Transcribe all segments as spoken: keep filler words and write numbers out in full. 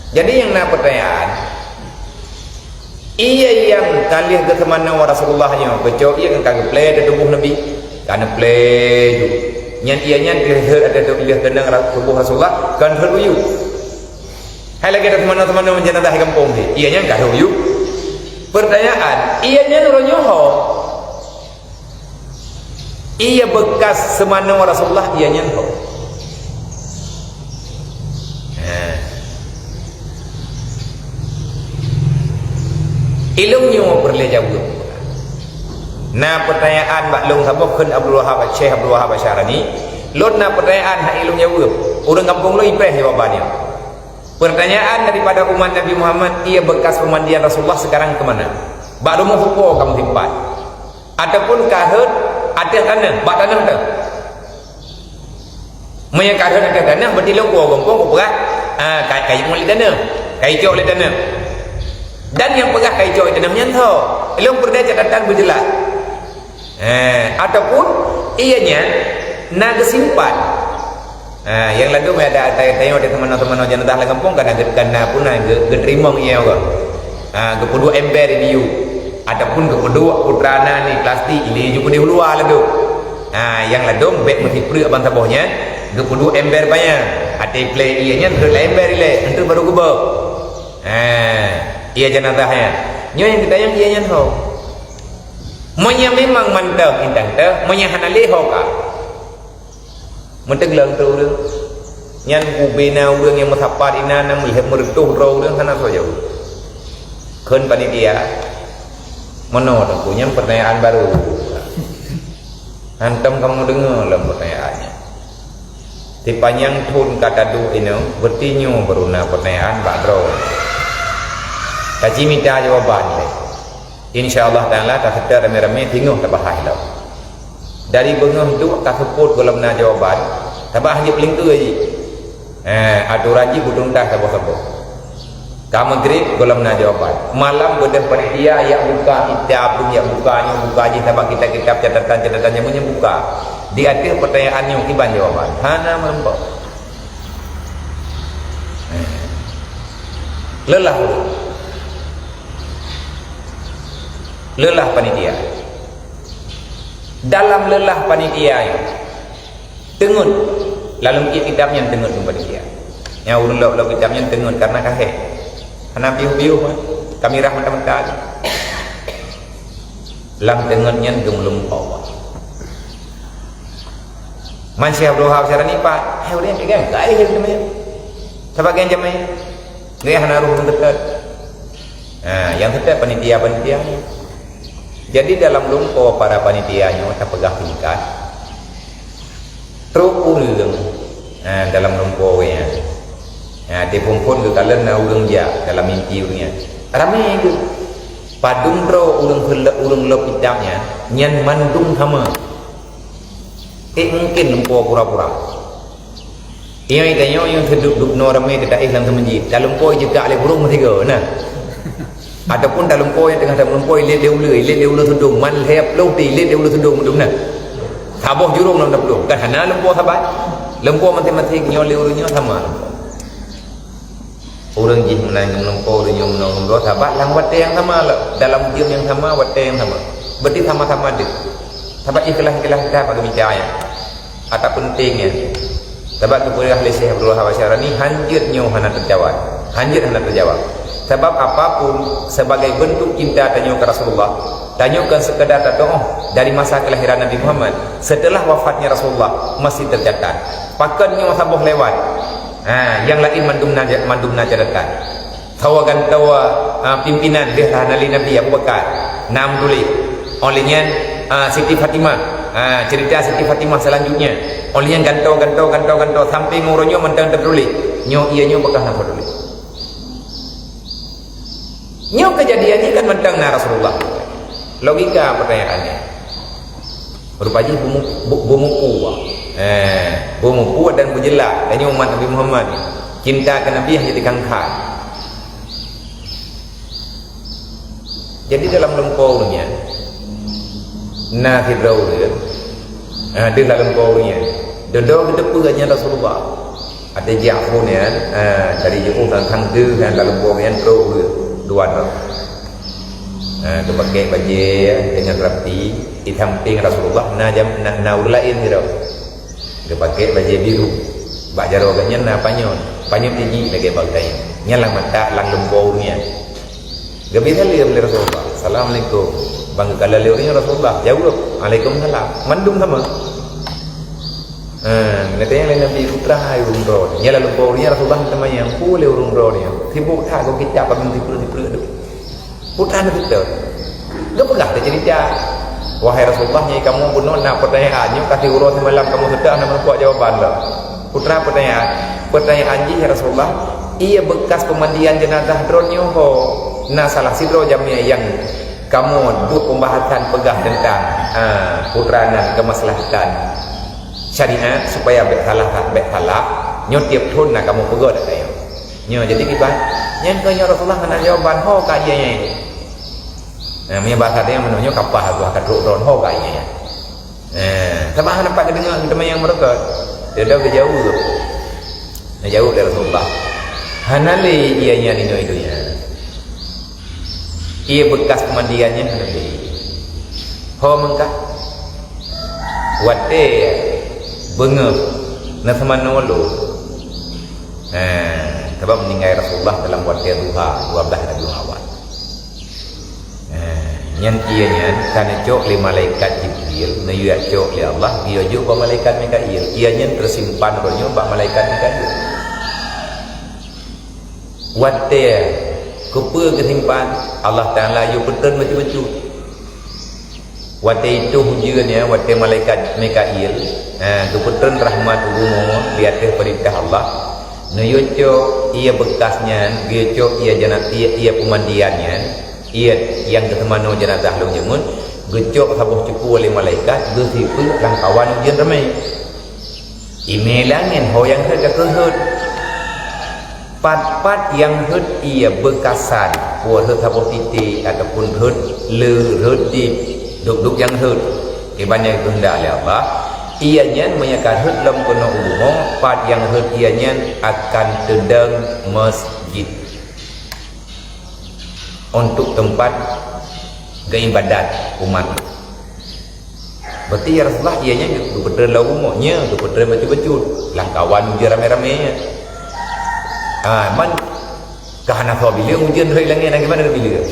Jadi nyang na peutanyaan, ie nyang ka lheueh geuseumanoe Rasulullah nyoe, keucok ie kan ka geuplè di tuboh Nabi, ka neuplè ju. Nyan ie nyan lheueh, lheueh, lheueh keunong ra-, tuboh Rasulullah, kan lheueh u yub. Hai lagèe taseumanoe-seumanoe jenazah di gampông jih, ie nyan ka lheueh u yub. Peutanyaan, ie nyan uroe nyoe ho? Ie beukas seumanoe Rasulullah, ie nyan ho? Ha. Ilôn nyoe peureulèe jaweueb. Na peutanyaan bak lôn saboh kheun Abdul Wahab, Syekh Abdul Wahab Asy-Syarani, lôn na peutanyaan hana ilôn jaweueb. Ureueng gampông lôn ipreh jawaban nyoe. Peutanyaan daripada umat Nabi Muhammad, ie beukas peumandian Rasulullah seukarang keu mana? Bak rumoh soe ka meusimpan? Ataupun ka rhot ateueh taneuh, bak taneuh teuh. Meunyoe ka rhot ateueh taneuh, berarti lôn po gampông kupeugah, ah, ka, ka icok lé taneuh. Ka icok lé taneuh. Dan nyang peugah ka icok lé taneuh nyan ho. Lôn peureulèe catatan beujeulaih. Eh, ataupun ie nyan na geusimpan. Ha, nyang ladôm ada, ada, ada, ada teumanoe-teumanoe jenazah lam gampông, kana, kana pun na geu-, geuteurimong ie nyan. Ha, geupeuduek ember di yub. Ataupun geupeuduek putra na ni plastik, ilèe ju keudéh u luwa ladôm. Ha, nyang ladôm bèk meusipreuk ban saboh nyan, geupeuduek ember panyang. Até plè ie nyan rhot lam ember ilèe, enteuk baru geubeuet. Ha, ie jenazah nyan. Nyoe nyang geutanyong ie nyan ho. Meunyoe memang mantong indang teuh, meunyoe hana lé ho ka. Meuteuglang teuh ureueng. Nyan ubé na ureueng nyang meusapat inan, na meulhèe meureutoh droe ureueng hana soe jaweueb. Kheun panitia, meunoe teungku, nyan peutanyaan barô. Hantom kamoe deungoe lom peutanyaan nyan. Sipanyang thon ka taduek inong, beuti nyoe baru na peutanyaan bak droe. Taci mita jawaban lé. Insya Allah Taala taseutôt ramé-ramé singoh tabahas lom. Dari beungoh duek ka seupôt gohlom na jawaban, sabab hana jeuet peulingkeue jih. Eh, atoran jih geutuntas saboh-saboh. Ka meugrib gohlom na jawaban. Malam beudôh panitia yak buka kitab, yak buka nyoe, buka jih sabab kitab-kitab, catatan-catatan jameun nyoe buka. Di ateueh peutanyaan nyoe kiban jawaban. Hana meureumpok. Eh. Leulah ureueng. Leulah panitia. Dalam leulah panitia nyoe, teungeut, lam kitab nyan teungeut ngon panitia. Nyang ureueng lok-lok kitab nyan teungeut karena ka hék. Hana piôh-piôh, ka mirah mata-mata. Lam teungeut nyan geumeulimpau. Man Syekh Abdul Wahab Syarani pat, hai ureueng nyang peugah, ka éh jamé. Sabagian jamé. Nggak hana roh seutôt. Nah, nyang seutôt panitia-panitia nyoe. Jadi dalam lumpoe para panitia nyoe tapeugah singkat, trok ureueng, nah, dalam lumpoe nyan. Nah, di phôn-phôn geukalon na ureueng jak dalam mimpi ureueng nyan. Ramé geuh. Padum droe ureueng seuleuek ureueng lop itam nyan, nyan mandum sama. Eh, mungken lumpoe pura-pura. Ingat tanyoe nyang seuduek dubnoe ramé teudaéh lam seumeujid. Talumpoe jeuet lé burông meusigoe, na. Ataupun talumpoe nyang teungoh talumpoe ilét lé uleue, ilét lé uleue tudong, man lhèe ploh ti ilét lé uleue tudong, dum na. Saboh jurông lam taplueng, kan hana lumpoe saban. Lumpoe maséng-maséng nyoe lé ureueng nyoe sama. Ureueng jih meunan ngon lumpoe, ureueng nyoe meunan ngon lumpoe, sabab lam watèe nyang sama, dalam jeuem nyang sama, watèe nyang sama. Berarti sama-sama deuh. Sabab ikhlas-ikhlas kita bagi mita nyan. Ata penting nyan. Sabab geupeugah lé Syekh Abdul Wahab Asy'arani, hanjeuet nyoe hana teucawan. Hanjeuet hana teujawab. Sabab apapun sebagai bentuk cinta tanyoe keu Rasulullah, tanyoe kon sekadar tatu'oh dari masa kelahiran Nabi Muhammad, setelah wafatnya Rasulullah masih tercatat. Pakon nyoe saboh lewat. Ha, nyang laén mandum na, mandum na catatan. Sawa gantoe, ha, pimpinan lheueh hana lé Nabi Abu Bakar, na meutuléh. Óh lheueh nyan, ha, Siti Fatimah, ha, cerita Siti Fatimah selanjutnya. Óh lheueh nyan gantoe, gantoe, gantoe, gantoe sampai ngon uroe nyoe mantong teutuléh. Nyoe ie nyoe beukah na meutuléh. Nyoe keujadian nyoe kan mantong na Rasulullah. Logika pertanyaannya. Rupa jih beumu-, bu-, beumupu, eh, beumupu dan beujeulaih. Dan nyoe umat Nabi Muhammad, cinta keu Nabi hana jadi kangkai. Jadi dalam lumpoe ureueng nyan, na sidroe ureueng, eh, deuh lam lumpoe ureueng nyan. Dudoe geuteupeue nyan Rasulullah. Teujiak phon nyan, ha, dari jiôh sang-sang deuh nyan lalu boh nyan trok dua droe. Ha, geupakèk bajèe deungon rapi, di sampéng Rasulullah na jam, na, na ureueng laén sidroe. Geupakèk bajèe biru. Bak jaroe geuh nyan na panyöt. Panyöt teujiek lagèe bak geutanyoe. Nyan lam mata, lam lumpoe ureueng nyan. Geubri saleuem lé Rasulullah. "Assalamualaikum." Ban geukalon lé ureueng nyan Rasulullah, jaweueb, "Waalaikumsalam." Mandum sama. Ha, geutanyoe lé Nabi, "Peue teuma hai ureueng droeneuh?" Nyan lam lumpoe ureueng nyan Rasulullah teumanyong, "Peue lé ureueng droeneuh nyoe? Sibok that ngon kitab, abang sipeureuet-sipeureuet tu." Peue teuma na teuka. Geupeugah teuh ceurita, "Wahai Rasulullah, nyoe kamoe bunoe na peutanyaan nyoe ka siuroe simalam kamoe seutôt hana meuneuk jawaban lom." "Peue teuma peutanyaan?" "Peutanyaan jih, ya Rasulullah, ié beukas peumandian jeunazah droeneuh nyoe ho na salah sidroe jamèe nyang kamoe buet peumbahasan peugah teuntang, ah, peue teuma nan keumaslahatan syariat supaya bèk salah, bèk salah, nyoe tiep thon na kamoe peugah dak kayém." Nyoe jadi kiban, nyan keuh nyoe Rasulullah hana jawaban, ho ka ié nyan. Nah, meunyoe basa tanyoe meunoe nyoe kapah geuh ka trok droen, ho ka ié nyan. Nah, sabab hana pat geudeungoe teuma nyang meureuka. Dia dah geujaweueb. Geujaweueb lé Rasulullah. Hana lé ié nyan inoe donya. Ié beukas peumandian nyan hana lé. Ho meungka? Watèe beungoh na seumanoe lôn. Ha, sabab meuninggai Rasulullah dalam watèe duha, dua belas Rabiul Awal. Ha, nyan ié nyan ka neucok lé malaikat Jibril, neuyue cok lé Allah, geuyue jok bak malaikat Mikail. Ié nyan teusimpan uroe nyoe bak malaikat Mikail. Watèe keupeue geusimpan, Allah Taala yue peutreun bacut-bacut. Watèe itoh ujeuen nyan, watèe malaikat Mikail, ha, geupeutreun rahmat u bumoe di ateueh peurintah Allah, neuyue cok ié beukas nyan, geuyue cok ié jana-, ié, ié peumandian nyan, ié nyang geuseumanoe jeunazah lôn jameun, geucok saboh cuku lé malaikat, geusipeuet lam kawan ujeuen ramé. Imé langét ho nyang rhot ka keuh rhot. Pat-pat nyang rhot ié beukasan, peue rhot saboh titik ataupun rhot le, rhot dip, dub-dub nyang rhot. Kiban nyang geuheundak lé Allah, ié nyan meunyo ka rhot lom keunoe u bumoe, pat nyang rhot ié nyan akan teudong masjid untuk teumpat geuibadat umat. Berarti ya Rasulullah, ié nyan geupeutreun lam bumoe, nyo geupeutreun bacut-bacut. Lam kawan ujeuen ramé-ramé nyan. Ha, man ka hana soe bileueng ujeuen dari langét, na gimana bileueng?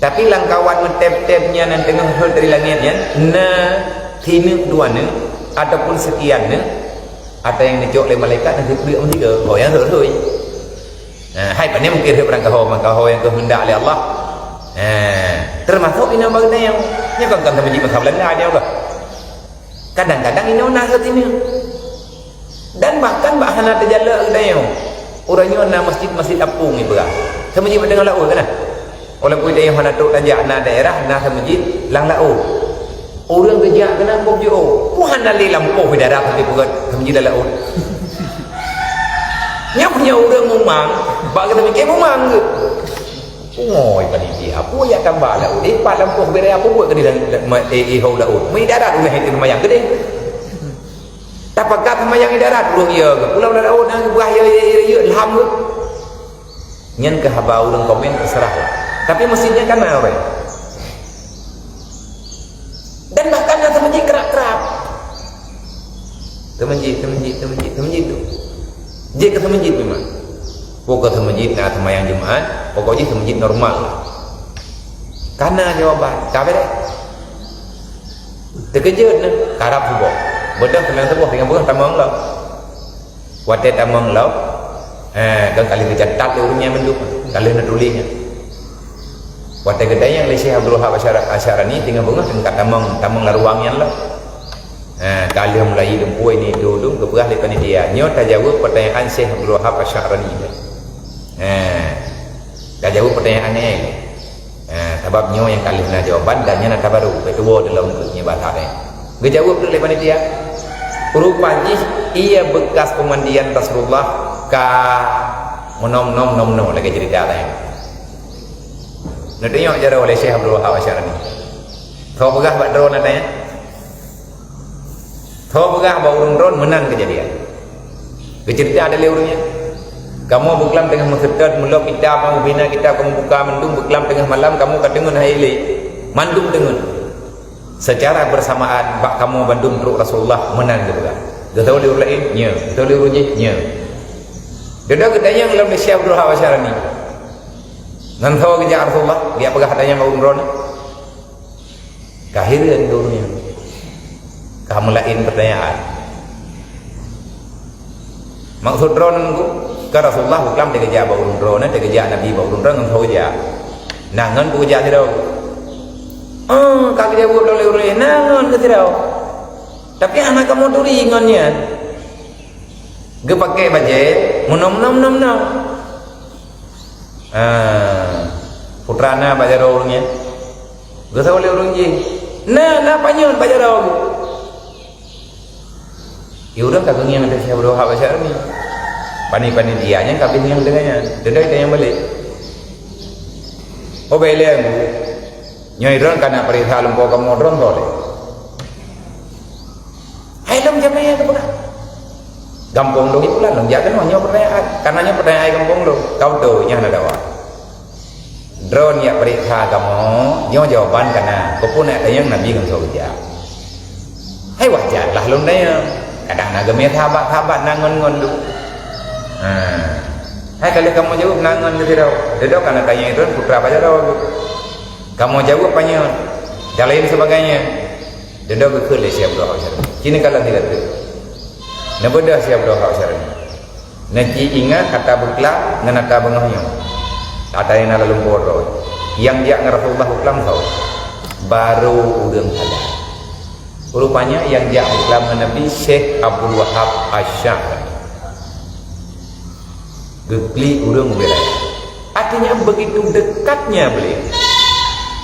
Tapi lam kawan meutép-tép nyan nyang teungoh rhot dari langét nyan, na sineuk dua neuk ataupun sekian neuk, ata nyang neucok lé malaikat na sipleuek meusigoe. Oh, nyang rhot-rhot. Ha, hai pane mungken rhot barangkaho, barangkaho nyang geuheundak lé Allah. Ha, teumasok inoe bak geutanyoe. Nyoe kan, kan teumeujieb masa Beulanda nyoe bah. Kadang-kadang inoe na rhot ineuk. Dan bahkan bak hana teujalok geutanyoe. Uroe nyoe na masjid-masjid apung ipeugah. Teumeujieb bak teungoh laôt kan nah. Walaupun tanyoe hana trok tajak na daerah, na teumeujieb lam laôt. Ureueng geujak keunan boh jiôh. Peue hana lé lampôh di darat tapi peugah teumeujieb lam laôt. Nyoe, nyoe ureueng mumang, bak geutanyoe mumang geuh. Pungoi panitia, peue jak tambah laôt? Eh, pat lampôh bereh, peue buet keu di dalam, eh, eh, ho laôt? Meuidarat ulah itu seumayang keudeh. Tapakat seumayang idarat, ureueng iya geuh. Pulang lam laôt, na geupeugah iya, iya, iya, iya, ilham geuh. Nyan keuh haba ureueng komen, teuseurah lah. Tapi masjid nyan ka na ureueng. Dan bahkan na teumeujieb krab-krab. Teumeujieb, teumeujieb, teumeujieb, teumeujieb tu. Jeuet keu teumeujieb memang. Pokok teumeujieb na seumayang Jumat, pokok jih teumeujieb normal lah. Ka na jawaban, ka beres. Teukeujot neuh, karab suboh. Beudôh seunang suboh, tinggai beudôh tamong lom. Watèe tamong lom, eh, kan ka lheueh geucatat lé ureueng nyan mandum, ka lheueh neutuléh nyan. Watèe geutanyong lé Syekh Abdul Wahab Asy'ar-, Asy'arani teungoh beungoh, teungoh ka tamong, tamong lam ruang nyan lom. Eh, ka lheueh mulai lumpui ni dudong geupeugah lé panitia, "Nyoe tajaweueb peutanyaan Syekh Abdul Wahab Asy'arani." Eh, tajaweueb peutanyaan nyan. Ha, sabab nyoe nyang ka lheueh na jawaban dan nyan ata barô, bèk tuwoe dilom keu nyoe basa deh. Geujaweueb lé panitia, rupa jih ié beukas peumandian Rasulullah ka meunom-nom, nom-nom lagèe ceurita laén. Neutunyok jaroe lé Syekh Abdul Wahab Asy'arani. Soe peugah bak droeneuh nyan? Soe peugah bak ureueng droeneuh meunan keujadian? Geuceurita lé ureuëng nyan, "Kamoe beuklam teungoh meuseutôt, meulok kitab, meubina kitab, kamoe buka mandum, beuklam teungoh malam, kamoe ka deungon hai lé. Mandum deungon." Secara bersamaan, bak kamoe bandum trok Rasulullah meunan geupeugah. Geutanyong lé ureuëng laén, "Nyo." Geutanyong lé ureuëng jih, "Nyo." Dudoe geutanyong lom lé Syekh Abdul Wahab Asy'arani, "Ngon soe geujak Rasulullah?" Geujak peugah tanyong bak ureuëng droeneuh. Ka hireuen ureuëng nyan. Ka meulaén peutanyaan. Maksud droeneuh ngon, ka Rasulullah beuklam teukeujak bak ureuëng droeneuh, teukeujak Nabi bak ureuëng droeneuh ngon soe jak. Na ngon peue jak sidroe. Oh, ka geujaweueb lom lé ureuëng, na ngon keu sidroe. Tapi hana kamoe turi ngon nyan. Geupakée bajée, meunom-nom, nom-nom. Ah, putra na bak jaroe ureuëng nyan. Geutanyong lé ureuëng jih, "Na, na panyöt bak jaroe?" Di ureuëng ka geungieng ateueh Syekh Abdul Wahab Asy'arani. Pani-panitia nyan ka habéh ngieng deungon nyan. Dudoe tanyong balek. "Oh, bèk lé, Guru. Nyoe droen ka na peuriksa lumpoe kamoe droen soe lé?" "Hai lôn jamé geupeugah. Gampông lôn ipulan lôn jak keunoe, nyoe peutanyaan. Karena nyoe peutanyaan gampông lôn." "Ka beutôi, nyan hana dawa." Droen jak peuriksa kamoe, nyoe jawaban ka na. Keupeue neutanyong Nabi ngon soe geujak? Hai wajar lah lôn tanyong. Kadang na geumé sahabat-sahabat na ngon-ngon lôn. Ha. Hai ka lheueh kamoe jaweueb na ngon keu sidroe. Dudoe ka neutanyong droen putra bak jaroe. Kamoe jaweueb panyöt. Dan lain sebagainya. Dudoe geukheun lé Syekh Abdul Wahab Asy'arani. Ci neukalon sigoe teuk. Neubeudôh Syekh Abdul Wahab Asy'arani. Neuci ingat ata beuklam ngon ata beungoh nyoe. Ata nyang na lam lumpoe droe. Nyang jak ngon Rasulullah beuklam soe? Barô ureuëng sagai. Rupanya nyang jak beuklam ngon Nabi Syekh Abdul Wahab Asy'arani. Geuklik ureuëng ubé raya. Artinya, begitu dekatnya beliau.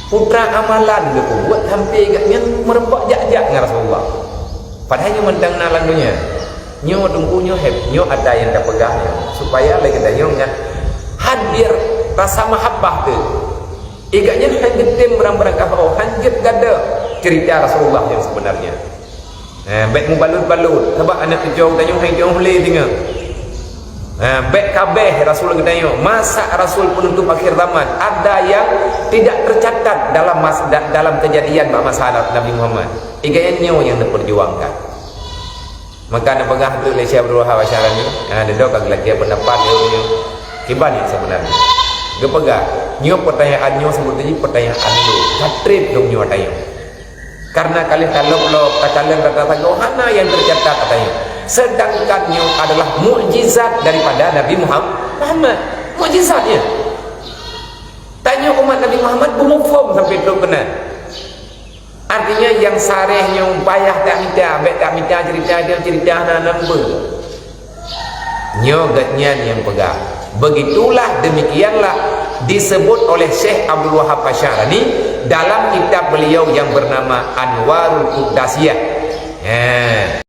Putra amalan geupeubuet sampai gobnyan meurumpok jak-jak ngon Rasulullah. Padahai nyoe mantong na lam donya. Nyoe teungku, nyoe heb, nyoe ata nyang tapeugah nyoe, supaya lé geutanyoe nyan hadir rasa mahabbah teuh. Gobnyan han geutem barang-barang kafô, han jeuet gada cerita Rasulullah nyang sebenarnya. Eh, bèk mubalut-balut, sabab aneuk cucu geutanyoe hai jeuet lé singoh. Eh, bèk kabéh Rasul geutanyoe, masa Rasul penutup akhir zaman, ada yang tidak tercatat dalam mas-, da-, dalam kejadian bak masa Nabi Muhammad. Gobnyan nyoe nyang neuperjuangkan. Maka neupeugah treuk lé Syekh Abdul Wahab Asy'arani, ha, dudoe ka geulakée peundapat lé ureuëng nyoe. Kiban nyang sebenarnya. Geupeugah, nyoe peutanyaan nyoe seubeutoe jih peutanyaan lôn. Ka treb lôn nyoe tanyong. Karena ka lheueh ka lhôb-lhôb, takalon data sagoe hana nyang teucatat katanya. Sedangkan nyoe adalah mukjizat daripada Nabi Muham-, Muhammad. Mukjizat nyan. Tanyoe umat Nabi Muhammad beumuphom sampai trok keunan. Artinya, nyang saréh nyoe payah tamita, bèk tamita cerita nyoe, cerita hana nambeueng. Nyoe gobnyan nyang peugah. Begitulah, demikianlah disebut oleh Syekh Abdul Wahab Asy'arani dalam kitab beliau yang bernama Anwarul Qudasiyah. Ha,